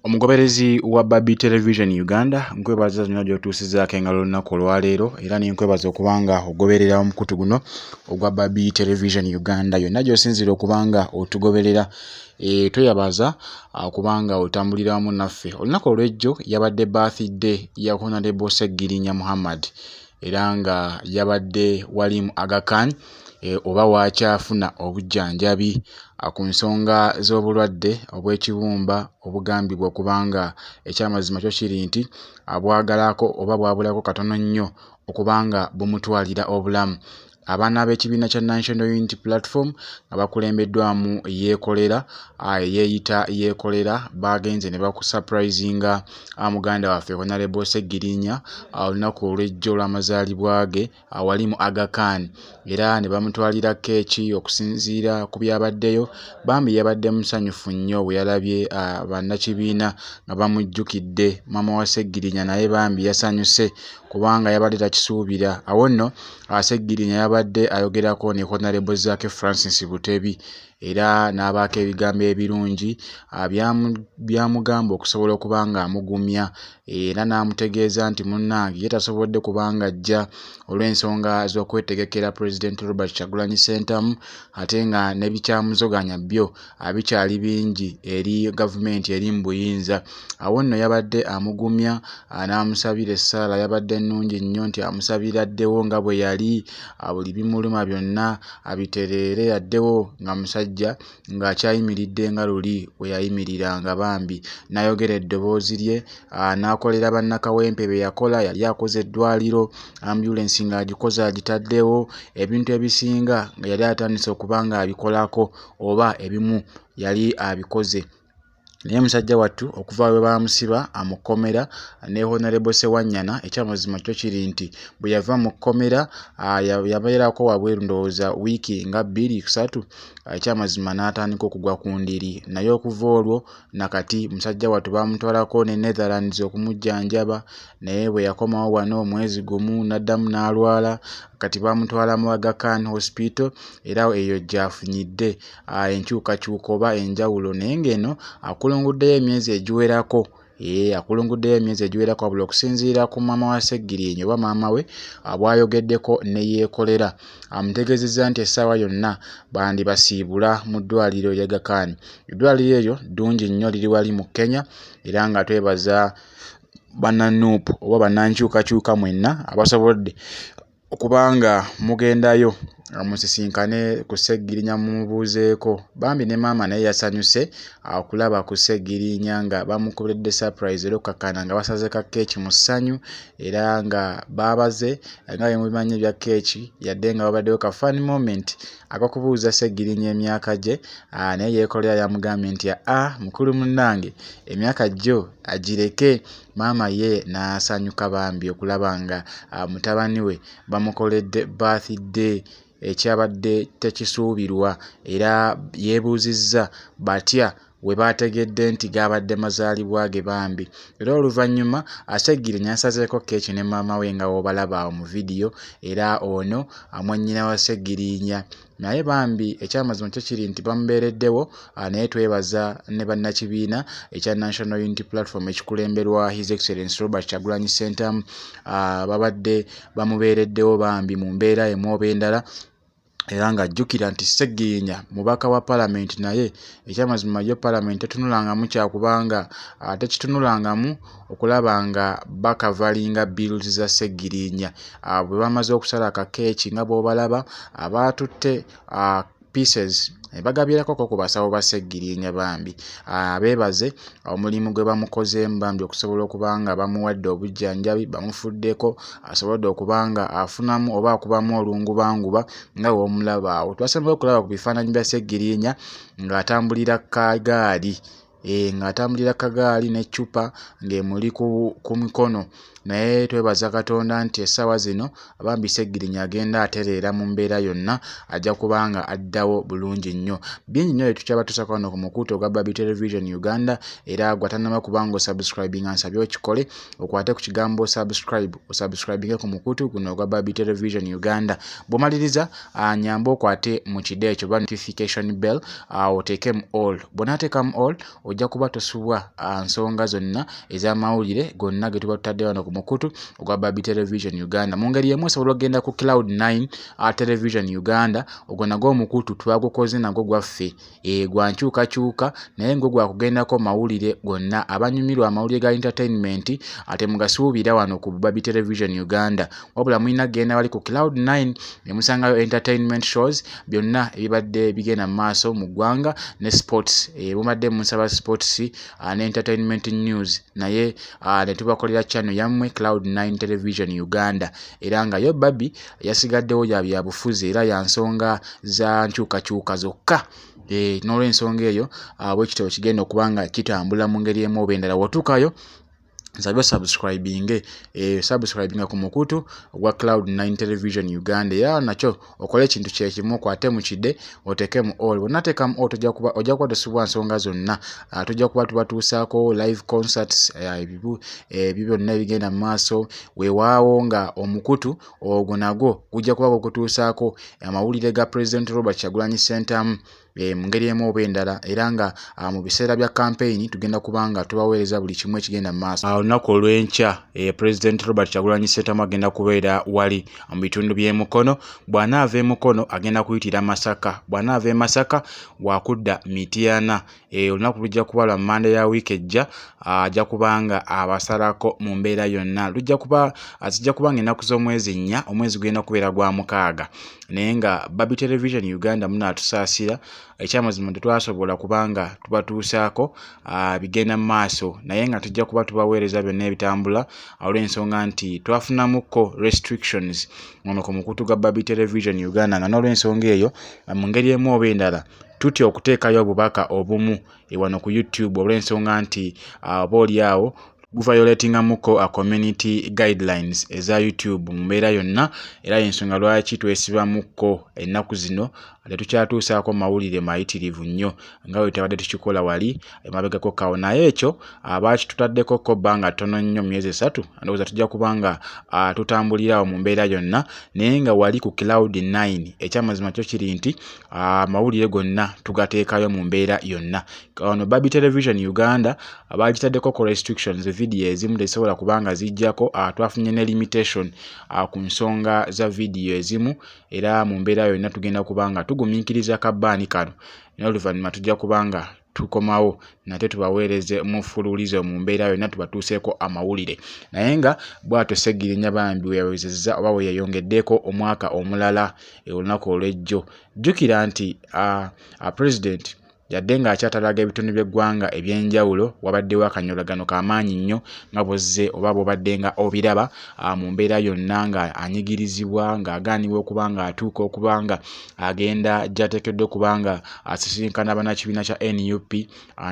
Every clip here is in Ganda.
Omugoberezi wa Barbie Television Uganda, nkwebaza zonna gy'otuusizaako engalo olunaku olwaleero, era ne nkwebaza okuba nga ogoberera omukutu guno ogwa Barbie Television Uganda yonna gy'osinziira okuba nga otugoberera. Tweyabaza okuba nga otambulira wamu naffe. Olunaku olw'ejjo yabadde birthday ya Honorable Ssegirinya Muhammad, era nga yabadde wali mu Aga Khan oba waakyafuna obujjanjabi ku nsonga z'obulwadde obw'ekibumba obugambibwa okuba nga ekyamazima kyo kiri nti bwagalako oba bwabulako katono nnyo okuba nga bumutwalira obulamu. Abaana b'ekibiina kya National Unity Platform nga bakulembeddwamu Yeekolera, yeeyita Yeekolera, baagenze ne bakusurprisinga muganda waffe Honorable Ssegirinya olunaku olw'ejjo olw'amazaalibwa ge wali mu Aga Khan, era ne bamutwalira keeki. Okusinziira ku byabaddeyo, bambi yabadde musanyufu nnyo bwe yalabye bannakibiina nga bamujjukidde. Maama wa Ssegirinya naye bambi yasanyuse kubanga yabadde takisuubira. Awo nno Ssegirinya yabadde ayogerako ne Honorable Zaake Francis Butebi, era n'abaako ebigambo ebirungi by'amugamba okusobola okuba nga amugumya, era n'amutegeeza nti munnange ye tasobodde kubanga ajja olw'ensonga z'okwetegekera Pulezidenti Robert Kyagulanyi Ssentamu, ate nga n'ebikyamuzoganya byo bikyali bingi eri gavumenti eri mu buyinza. Awo nno yabadde amugumya n'amusabira essaala yabadde nnungi nnyo nti amusabira addewo nga bwe yali, buli bimuluma byonna abitereere, addewo nga musajja ng'akyayimiridde nga luli bwe yayimiriranga. Bambi n'ayogera eddoboozi lye n'akolera bannakawempe bye yakola. Yali akoze eddwaliro, ambulensi ng'agikoze agitaddewo, ebintu ebisinga nga yali atandise okuba ng'abikolako oba ebimu yali abikoze. Naye musajja wattu okuva lwe baamusiba mu kkomera ne Honorable Ssewanyana, ekyamazima kyo kiri nti bwe yava mu kkomera yabeerako wabweru ndowooza wiiki nga 2, 3, ekyamazima n'atandika okugwa ku ndiri. Naye okuva olwo nakati musajja wattu baamutwalako ne Netherlands okumujjanjaba, naye bwe yakomawo wano omwezi gumu n'addamu n'alwala. Kati baamutwala mu Aga Khan Hospital, era eyo gy'afunyidde enkyukakyuka oba enjawulo, naye ng'eno akulunguddeyo emyezi egiwerako, akulunguddeyo emyezi egiwerako. Wabula okusinziira ku maama wa Ssegirinya oba maama we bw'ayogeddeko ne Yeekolera, amutegeezezza nti essaawa yonna bandibasiibula mu ddwaliro erya Aga Khan. Eddwaliro eryo ddungi nnyo, liri wali mu Kenya, era nga twebaza banna-Nuupu oba bannankyukakyuka mwenna abasobodde okubanga mugendayo musisinkane ku Ssegirinya mumubuuzeeko. Bambi ne maama naye yasanyuse okulaba ku Ssegirinya nga bamukoledde surprise, era okukkakkana nga basaze ka keeki mu ssanyu, era nga baabaze nga bwe mubimanyi ebya keeki, yadde nga wabaddewo ka fun moment ak'okubuuza Ssegirinya emyaka gye, naye Yeekolera yamugambye nti aa mukulu munnange, emyaka gyo agireke. Maama ye n'asanyuka bambi okulaba nga mutabani we bamukoledde birthday ekyabadde tekisuubirwa, era yeebuuzizza batya we baategedde nti gaabadde mazaalibwa ge bambi. Era oluvannyuma Ssegirinya yasazeeko keeki ne maama we nga bw'obalaba awo mu vidiyo, era ono mwannyina wa Ssegirinya. Naye bambi ekyamazima kyo kiri nti bamubeereddewo, naye twebaza ne bannakibiina ekya National Unity Platform ekikulemberwa His Excellency Robert Kyagulanyi Ssentamu, babadde bamubeereddewo bambi mu mbeera emu oba endala. Era ng'ajjukira nti Ssegirinya mubaka wa paalamenti, naye ekyamazima yo paalamenti tetunulangamu kyakubanga tekitunulangamu okulaba nga bakavalinga bills za Ssegirinya. Bwe bamaze okusala akakeeki nga bw'obalaba, baatutte pieces ne bagabirako ku basawo ba Ssegirinya, bambi beebaze omulimu gwe bamukozeemu bambi okusobola okuba nga bamuwadde obujjanjabi, bamufuddeko, asobodde okuba nga afunamu oba akubamu olungubanguba nga bw'omulaba awo. Twasembayo okulaba ku bifaananyi bya Ssegirinya ng'atambulira kagaali, ng'atambulira kagaali n'eccupa ng'emuli ku mikono, naye twebaza Katonda nti essaawa zino bambi Ssegirinya agenda atereera mu mbeera yonna, ajja kuba nga addawo bulungi nnyo. Bingi nnyo bye tukyabatuusaako wano ku mukutu ogwa Barbie Television Uganda, era gw'atannaba kuba ng'osubscribinga, nsabye okikole, okwate ku kigambo subscribe, osubscribinge ku mukutu guno ogwa Barbie Television Uganda. Bw'omaliriza nyamba okwate mu kide ekyo oba notification bell, oteekemu all. Bw'onaateekamu all ojja ojja kuba tosubwa nsonga zonna ez'amawulire gonna ge tuba tutadde wano ku mukutu ogwa Babi Television Uganda. Mu ngeri y'emu osobola okugenda ku Cloud 9 Television Uganda, ogwo nagwo omukutu twagukoze nagwo gwaffe, gwa nkyukakyuka naye ngwo gwakugendako mawulire gonna. Abanyumirwa amawulire ga entertainment ate mugasuubira wano ku Babi Television Uganda, wabula mulina kugenda wali ku Cloud 9 ne musangayo entertainment shows byonna ebibadde bigenda mu maaso mu ggwanga ne sports. Mubadde munsaba sports ne entertainment news, naye ne tubakolera channel yammwe Cloud 9 Television Uganda, era nga yo Babi yasigaddewo ya byabufuzi era ya nsonga za nkyukakyuka zokka. N'olwensonga eyo bwe kityo kigenda okuba nga kitambula mu ngeri emu oba endala. W'otuukayo nsabye osubscribinge, subscribinga ku mukutu ogwa Cloud 9 Television Uganda, era nakyo okole ekintu kye kimu, okwate mu kide oteeke mu all. Bw'onaateeka mu all ojja kuba tosubwa nsonga zonna. Tujja kuba tubatuusaako live concerts, ebyo byonna ebigenda mu maaso. Weewaawo nga omukutu ogwo nagwo gujja kuba gukutuusaako amawulire ga President Robert Kyagulanyi Ssentamu mu ngeri emu oba endala, era nga mu biseera bya campaign tugenda kuba nga tubaweereza buli kimu ekigenda mu maaso. Olunaku olw'enkya President Robert Kyagulanyi Ssentamu agenda kubeera wali mu bitundu by'e Mukono. Bw'anaava e Mukono agenda kuyitira Masaka, bw'anaava e Masaka waakudda Mityana. Olunaku lujja kuba lwa Mmande ya wiiki ejja, ajja kuba nga abasalako mu mbeera yonna. Zijja kuba nga ennaku z'omwezi 4, omwezi gugenda kubeera gwa 6, naye nga Babi Television Uganda munaatusaasira, ekyamazima tetwasobola kubanga tubatuusaako bigenda mu maaso, naye nga tujja kuba tubaweereza byonna ebitambula olw'ensonga nti twafunamukko restrictions wano ku mukutu gwa Babi Television Uganda, nga n'olwensonga eyo mu ngeri emu oba endala tutya okuteekayo obubaka obumu wano ku YouTube olw'ensonga nti oba oli awo guviolatingamukko community guidelines eza YouTube mu mbeera yonna, era y'ensonga lwaki twesibamukko ennaku zino tetukyatuusaako mawulire mayitirivu nnyo nga bwe tubadde tukikola wali emabegako kawo. Naye ekyo baakitutaddeko ko bbanga ttono nnyo, myezi 3, ndowooza tujja kuba nga tutambulira awo mu mbeera yonna, naye nga wali ku Cloud 9 ekyamazima kyo kiri nti amawulire gonna tugateekayo mu mbeera yonna. Wano Babi Television Uganda baagitaddeko ko restrictions, vidiyo ezimu tezisobola kuba nga zijjako, twafunye ne limitation ku nsonga za vidiyo ezimu, era mu mbeera yonna tugenda kuba nga tugumiikiriza kabbaani kano, naye oluvannyuma tujja kuba nga tukomawo nate tubaweereze mu ffululizo mu mbeera yonna tubatuuseeko amawulire. Naye nga bw'atyo Ssegirinya bambi we yawezezza oba we yayongeddeeko omwaka omulala olunaku olw'ejjo. Jjukira nti President yadde ng'akyatalaga ebitundu by'eggwanga eby'enjawulo, wabaddewo akanyolagano k'amaanyi nnyo nga bw'ozze oba bw'obadde nga obiraba mu mbeera yonna nga anyigirizibwa, ng'agaanibwa okuba ng'atuuka okuba nga agenda gy'ateekeddwa okuba nga asisinkana bannakibiina kya NUP,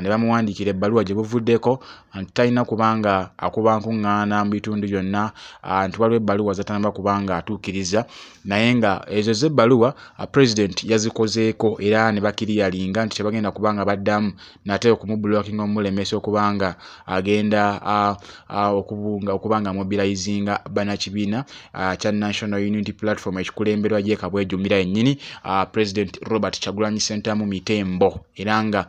ne bamuwandiikira ebbaluwa gye buvuddeko nti talina kuba nga akuba nkuŋŋaana mu bitundu byonna, nti waliwo ebbaluwa z'atannaba kuba nga atuukiriza, naye nga ezo zo ebbaluwa President yazikozeeko era ne bakiriyalinga nti tebagenda kuba nga baddamu nate okumublockinga omulemesa okuba nga agenda okuba nga mobilizinga bannakibiina kya National Unity Platform ekikulemberwa ye Kabwejumira yennyini President Robert Kyagulanyi Ssentamu Mitembo, era nga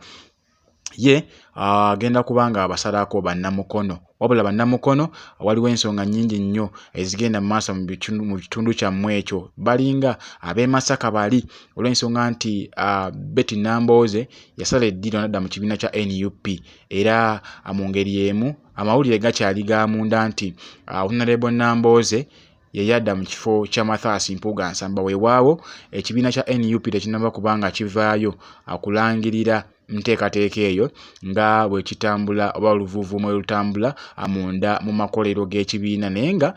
ye agenda kuba nga abasalako bannamukono. Wabula bannamukono waliwo ensonga nnyingi nnyo ezigenda mu maaso mu kitundu kyammwe ekyo, balinga ab'e Masaka bali olw'ensonga nti Betty Nambooze yasala eddiiro n'adda mu kibiina kya NUP, era mu ngeri emu amawulire gakyali ga munda nti Honorable Nambooze ye yadda mu kifo kya Mathias Mpuuga Nsamba. Weewaawo ekibiina kya NUP tekinnaba kuba nga kivaayo kulangirira nteekateeka eyo nga bwe kitambula oba oluvuuvuumo lutambula munda mu makolero g'ekibiina, naye nga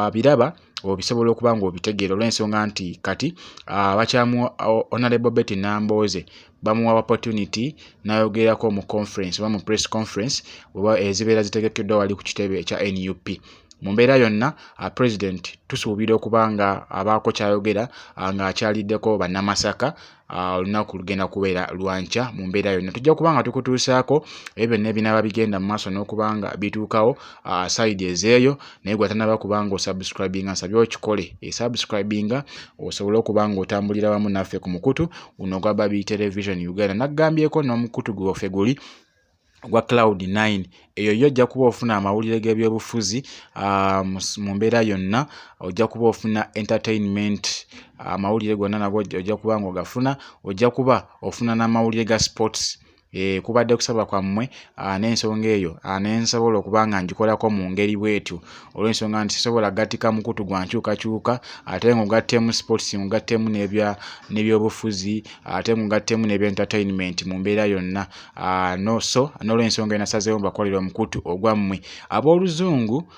biraba obisobola okuba ng'obitegeera olw'ensonga nti kati bakyamuwa Honorable Betty Nambooze bamuwa opportunity n'ayogerako mu conference oba mu press conference oba ezibeera zitegekeddwa wali ku kitebe ekya NUP. Mu mbeera yonna President tusuubira okuba nga abaako ky'ayogera ng'akyaliddeko bannamasaka. Olunaku lugenda kubeera lwankya. Mu mbeera yonna tujja kuba nga tukutuusaako ebyo byonna ebinaaba bigenda mu maaso n'okuba nga bituukawo side ezeeyo, naye gwe atannaba kuba nga osubscribinga nsabye okikole, esubscribinga osobole okuba ng'otambulira wamu naffe ku mukutu guno ogwa Babi Television Uganda. Naggambyeko n'omukutu gwaffe guli Ogwa Cloud 9. Eyo yo ojja kuba ofuna amawulire g'ebyobufuzi mu mbeera yonna, ojja kuba ofuna entertainment, amawulire gonna nago ojja kuba nga ogafuna, ojja kuba ofuna n'amawulire ga sports. Kubadde kusaba kwammwe n'ensonga eyo ne nsobola okuba nga ngikolako mu ngeri bw'etyo, olw'ensonga nti sisobola kugattika mukutu gwa nkyukakyuka ate ng'ogattemu sports, ng'ogattemu n'ebyobufuzi, ate ng'ogattemu n'ebya entertainment mu mbeera yonna. No so n'olwensonga eyo nasazeewo mbakolere omukutu ogwammwe. Ab'oluzungu,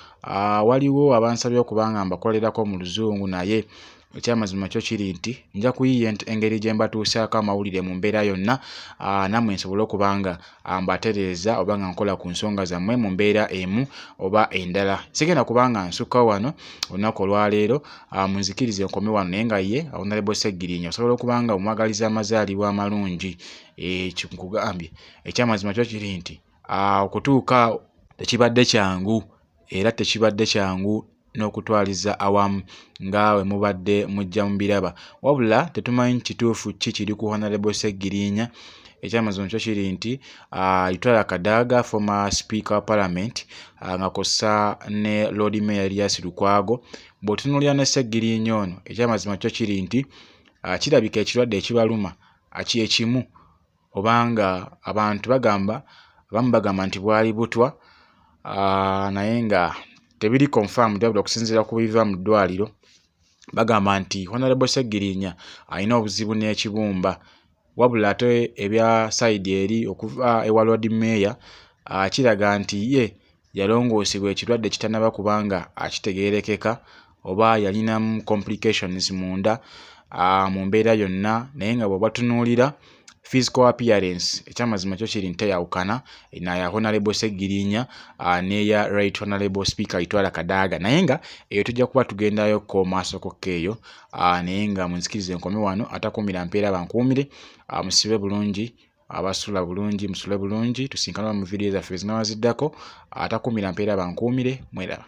waliwo abansabye okuba nga mbakolerako mu Luzungu, naye ekyamazima kyo kiri nti nja kuyiiya engeri gye mbatuusaako amawulire mu mbeera yonna, nammwe nsobole okuba nga mbatereeza oba nga nkola ku nsonga zammwe mu mbeera emu oba endala. Sigenda kuba nga nsukkawo wano olunaku olwaleero, munzikirize nkome wano, naye nga ye Honorable Ssegirinya osobola okuba nga omwagaliza amazaalibwa amalungi. Ekyo nkugambye, ekyamazima kyo kiri nti okutuuka tekibadde kyangu, era tekibadde kyangu n'okutwaliza awamu nga bwe mubadde mujja mubiraba, wabula tetumanyi kituufu ki kiri ku Honorable Ssegirinya. Ekyamazima kyo kiri nti Itwala Kadaga, former Speaker wa Parliament, nga kw'ossa ne Lord Mayor Erias Lukwago, bw'otunuulira ne Ssegirinya ono, ekyamazima kyo kiri nti kirabika ekirwadde ekibaluma kye kimu, obanga abantu bagamba, abamu bagamba nti bwali butwa, naye nga tebiri confirmed, wabula okusinziira ku biva mu ddwaliro bagamba nti Honorable Ssegirinya alina obuzibu n'ekibumba. Wabula ate ebya side eri okuva ewa Lord Mayor kiraga nti ye yalongoosebwa ekirwadde kitannaba kubanga akitegeerekeka oba yalinamu complications munda mu mbeera yonna. Naye nga bw'obatunuulira physical appearance, ekyamazima kyo kiri nti teyawukana naya Honorable Ssegirinya n'eya Right Honorable Speaker Itwala Kadaga, naye nga eyo tujja kuba tugendayokko maasokokko eyo. Naye nga munzikirize nkome wano. Atakuumira mpeera bankuumire. Musibe bulungi, abasula bulungi musule bulungi, tusinkane mu vidiyo zaffe ezinaaba ziddako. Atakuumira mpeera bankuumire, mweraba.